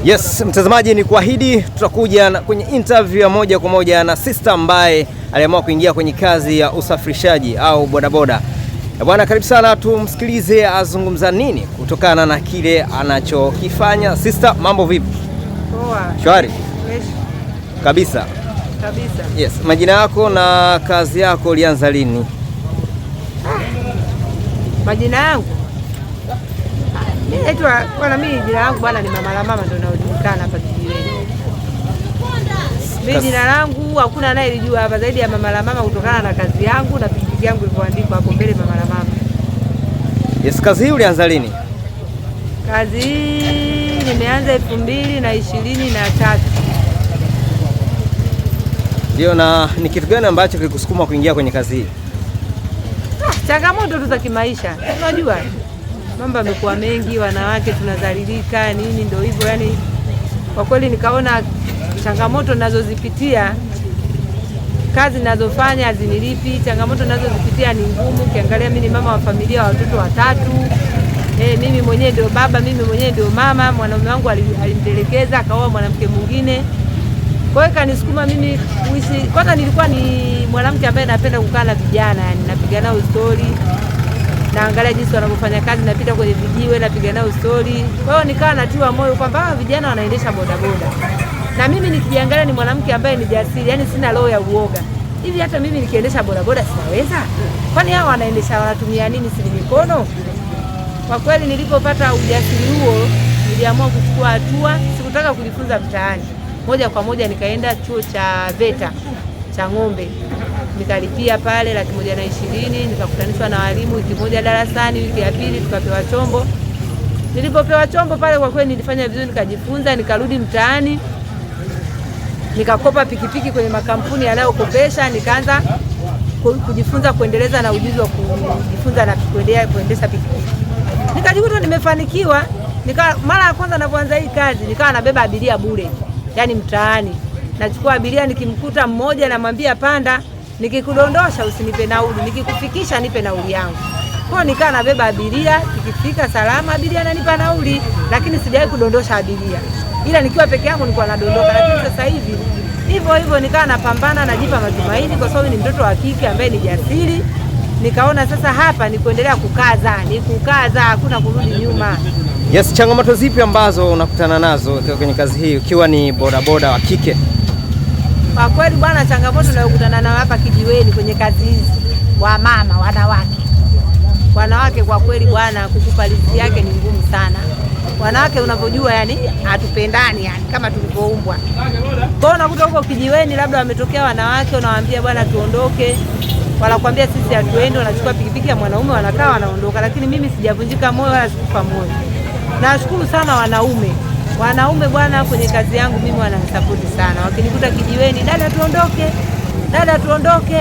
Yes, mtazamaji, ni kuahidi tutakuja kwenye interview ya moja kwa moja na sister ambaye aliamua kuingia kwenye kazi ya usafirishaji au bodaboda. Bwana, karibu sana, tumsikilize azungumza nini kutokana na kile anachokifanya. Sister, mambo vipi? Poa. Shwari Fresh kabisa. kabisa. Yes, majina yako na kazi yako ulianza lini? Majina yangu mimi naitwa bwana, mimi jina langu bwana ni Mama la Mama, ndio naojulikana hapa kijiweni. Mimi jina langu hakuna anayelijua hapa zaidi ya Mama la Mama, kutokana na kazi yangu na pikipiki yangu ilivyoandikwa hapo mbele Mama la Mama. Yes, kazi hii ulianza lini? Kazi hii nimeanza 2023. Ndio, na ni kitu gani ambacho kilikusukuma kuingia kwenye kazi hii? Changamoto tu za kimaisha, unajua mambo yamekuwa mengi, wanawake tunadhalilika nini, ndio hivyo yani. Kwa kweli nikaona changamoto ninazozipitia, kazi ninazofanya hazinilipi, changamoto ninazozipitia ni ngumu. Ukiangalia mimi ni mama wa familia wa watoto watatu. Mimi mwenyewe ndio baba, mimi mwenyewe ndio mama. Mwanaume wangu alimtelekeza akaoa mwanamke mwingine. Kwa hiyo kanisukuma mimi kuishi. Kwanza nilikuwa ni mwanamke ambaye napenda kukaa na vijana, yani napiga nao stori, naangalia jinsi wanavyofanya kazi, napita kwenye vijiwe napiga nao stori. Kwa hiyo nikawa natiwa moyo kwamba hawa vijana wanaendesha bodaboda, na mimi nikijiangalia ni mwanamke ambaye ni jasiri, yani sina roho ya uoga. Hivi hata mimi nikiendesha bodaboda sinaweza? Kwani hawa wanaendesha wanatumia nini? Si ni mikono? Kwa kweli nilipopata ujasiri huo niliamua kuchukua hatua. Sikutaka kujifunza mtaani, moja kwa moja nikaenda chuo cha VETA cha Ng'ombe, nikalipia pale 120,000, nikakutanishwa na walimu wiki moja darasani, wiki ya pili tukapewa chombo. Nilipopewa chombo pale, kwa kweli nilifanya vizuri, nikajifunza, nikarudi mtaani, nikakopa pikipiki kwenye makampuni yanayokopesha, nikaanza kujifunza kuendeleza na ujuzi wa kujifunza na kuendesha pikipiki. Nikajikuta nimefanikiwa. Nika mara ya kwanza ninapoanza hii kazi nikawa nabeba abiria bure, yani mtaani nachukua abiria, nikimkuta mmoja namwambia panda, nikikudondosha usinipe nauli, nikikufikisha nipe nauli yangu. Kwa hiyo nikawa nabeba abiria, tukifika salama abiria ananipa nauli, lakini sijawahi kudondosha abiria, ila nikiwa peke yangu nilikuwa nadondoka. Lakini sasa hivi hivyo hivyo nikawa napambana, najipa matumaini kwa sababu ni mtoto wa kike ambaye ni jasiri. Nikaona sasa hapa ni kuendelea kukaza, ni kukaza, hakuna kurudi nyuma. Yes, changamoto zipi ambazo unakutana nazo ukiwa kwenye kazi hii ukiwa ni bodaboda wa kike? Kwa kweli bwana, changamoto tunayokutana nayo hapa kijiweni kwenye kazi hizi, wamama, wanawake, wanawake kwa kweli bwana, kukupa riziki yake ni ngumu sana. Wanawake unavyojua, yani hatupendani, yani kama tulivyoumbwa. Kwa hiyo unakuta huko kijiweni labda wametokea wanawake, unawaambia bwana tuondoke, wanakuambia sisi hatuendi, wanachukua pikipiki ya mwanaume wanakaa wanaondoka. Lakini mimi sijavunjika moyo wala sikufa moyo. Nashukuru sana wanaume. Wanaume bwana, kwenye kazi yangu mimi wananisapoti sana. Wakinikuta kijiweni, dada tuondoke, dada tuondoke,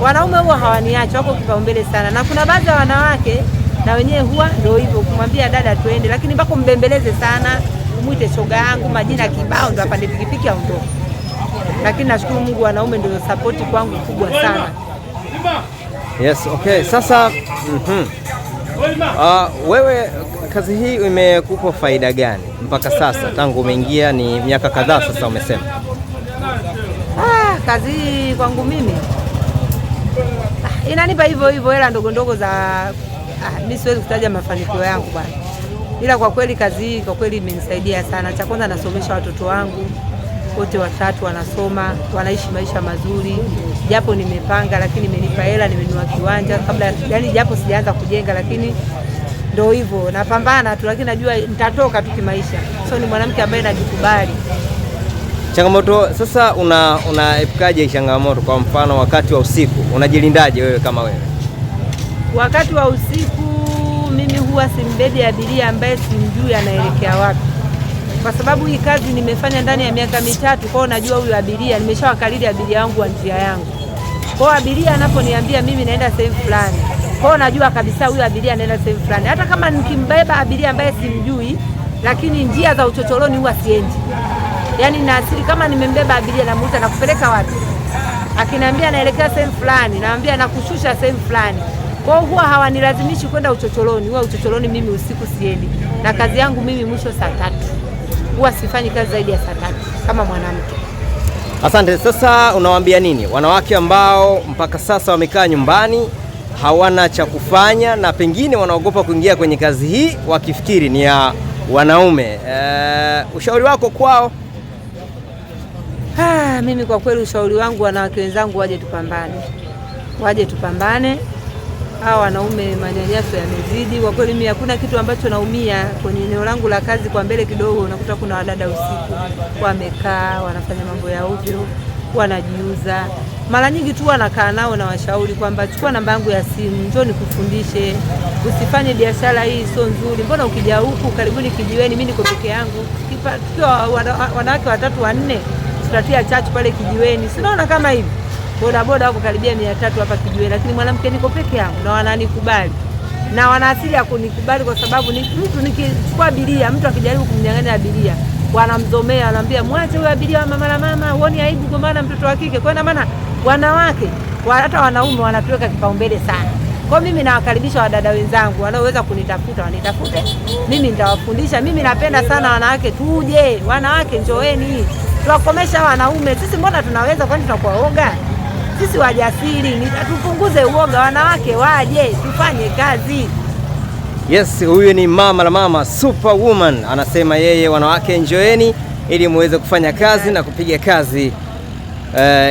wanaume huwa hawaniachi, wako kipaumbele sana. Na kuna baadhi ya wanawake na wenyewe huwa ndio hivyo, kumwambia dada tuende, lakini mpaka umbembeleze sana, umwite shoga yangu, majina kibao, ndio apande pikipiki aondoke. Lakini nashukuru Mungu, wanaume ndio sapoti kwangu kubwa sana. Yes, okay. Sasa wewe kazi hii imekupa faida gani mpaka sasa tangu umeingia? Ni miaka kadhaa sasa umesema. Kazi hii kwangu mimi inanipa hivyo hivyo hela ndogo ndogo za mimi siwezi kutaja mafanikio yangu bwana, ila kwa kweli kazi hii kwa kweli imenisaidia sana. Cha kwanza nasomesha watoto wangu wote watatu, wanasoma, wanaishi maisha mazuri, japo nimepanga, lakini imenipa hela, nimenunua kiwanja kabla, yani japo sijaanza kujenga, lakini ndio hivyo napambana tu, lakini najua nitatoka tu kimaisha. So ni mwanamke ambaye najikubali. Changamoto sasa, unaepukaje changamoto? Kwa mfano wakati wa usiku unajilindaje wewe kama wewe? Wakati wa usiku mimi huwa simbebi abiria ambaye simjui anaelekea wapi, kwa sababu hii kazi nimefanya ndani ya miaka 3, kwa hiyo najua huyu abiria, nimeshawakariri abiria wangu wa njia yangu. Kwa hiyo abiria anaponiambia mimi naenda sehemu fulani, kwa hiyo najua kabisa huyu abiria anaenda sehemu fulani. Hata kama nikimbeba abiria ambaye simjui, lakini njia za uchochoroni huwa siendi. Yaani na asili kama nimembeba abiria namuuliza nakupeleka wapi? Akiniambia naelekea sehemu fulani, naambia nakushusha sehemu fulani. Kwa hiyo huwa hawanilazimishi kwenda uchochoroni. Huwa uchochoroni mimi usiku siendi. Na kazi yangu mimi mwisho saa 3. Huwa sifanyi kazi zaidi ya saa 3 kama mwanamke. Asante. Sasa unawaambia nini wanawake ambao mpaka sasa wamekaa nyumbani hawana cha kufanya na pengine wanaogopa kuingia kwenye kazi hii wakifikiri ni ya wanaume? Ushauri wako kwao? Mimi kwa kweli ushauri wangu wanawake wenzangu waje tupambane. Waje tupambane. Hawa wanaume manyanyaso yamezidi. Kwa kweli mimi hakuna kitu ambacho naumia kwenye eneo langu la kazi. Kwa mbele kidogo unakuta kuna wadada usiku wamekaa wanafanya mambo ya ovyo, wanajiuza. Mara nyingi tu wanakaa nao na washauri kwamba chukua namba yangu ya simu, njoo nikufundishe, usifanye biashara hii sio nzuri. Mbona ukija huku karibuni kijiweni, mimi niko peke yangu. Tukiwa wanawake 3 4 tutatia chachu pale kijiweni. Si unaona kama hivi? Boda boda wako karibia 300 hapa kijiweni, lakini mwanamke niko peke yangu na wananikubali. Na wana asili ya kunikubali kwa sababu ni mtu nikichukua abiria, mtu akijaribu kumnyang'anya abiria, wanamzomea, wanamwambia mwache huyo abiria wa mama na mama, huoni aibu kwa maana mtoto wa kike. Kwa maana wanawake hata wanaume wanatuweka kipaumbele sana. Kwa mimi nawakaribisha wadada wenzangu wanaoweza kunitafuta wanitafute. Mimi nitawafundisha. Mimi napenda sana wanawake, tuje, wanawake njoeni. Tuwakomesha wanaume. Sisi mbona tunaweza, kwani tunakuwa oga? Sisi wajasiri, tupunguze uoga, wanawake waje tufanye kazi. Yes, huyu ni mama la mama superwoman, anasema yeye wanawake njoeni ili muweze kufanya kazi na kupiga kazi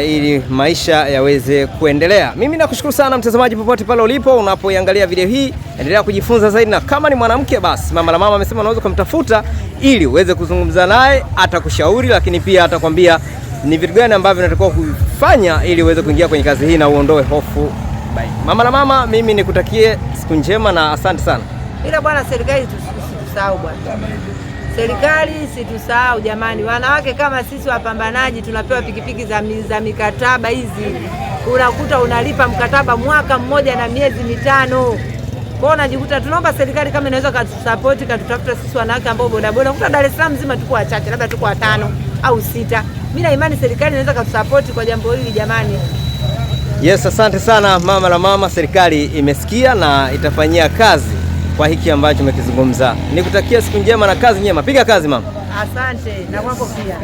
ili maisha yaweze kuendelea. Mimi nakushukuru sana mtazamaji popote pale ulipo unapoiangalia video hii, endelea kujifunza zaidi, na kama ni mwanamke basi mama la mama amesema unaweza kumtafuta ili uweze kuzungumza naye, atakushauri lakini pia atakwambia ni vitu gani ambavyo unatakiwa kufanya ili uweze kuingia kwenye kazi hii na uondoe hofu. Bye. Mama la mama, mimi nikutakie siku njema na asante sana. Ila bwana, serikali isitusahau bwana. Serikali isitusahau jamani. Wanawake kama sisi wapambanaji tunapewa pikipiki za mikataba hizi. Unakuta unalipa mkataba mwaka mmoja na miezi 5. Kwa unajikuta tunaomba serikali kama inaweza katusupport, katutafuta sisi wanawake ambao bodaboda. Unakuta Dar es Salaam nzima tuko wachache, labda tuko 5 au 6. Mimi na imani serikali inaweza katusupport kwa jambo hili jamani. Yes, asante sana mama la mama, serikali imesikia na itafanyia kazi kwa hiki ambacho umekizungumza. Nikutakia siku njema na kazi njema. Piga kazi mama. Asante na kwako pia.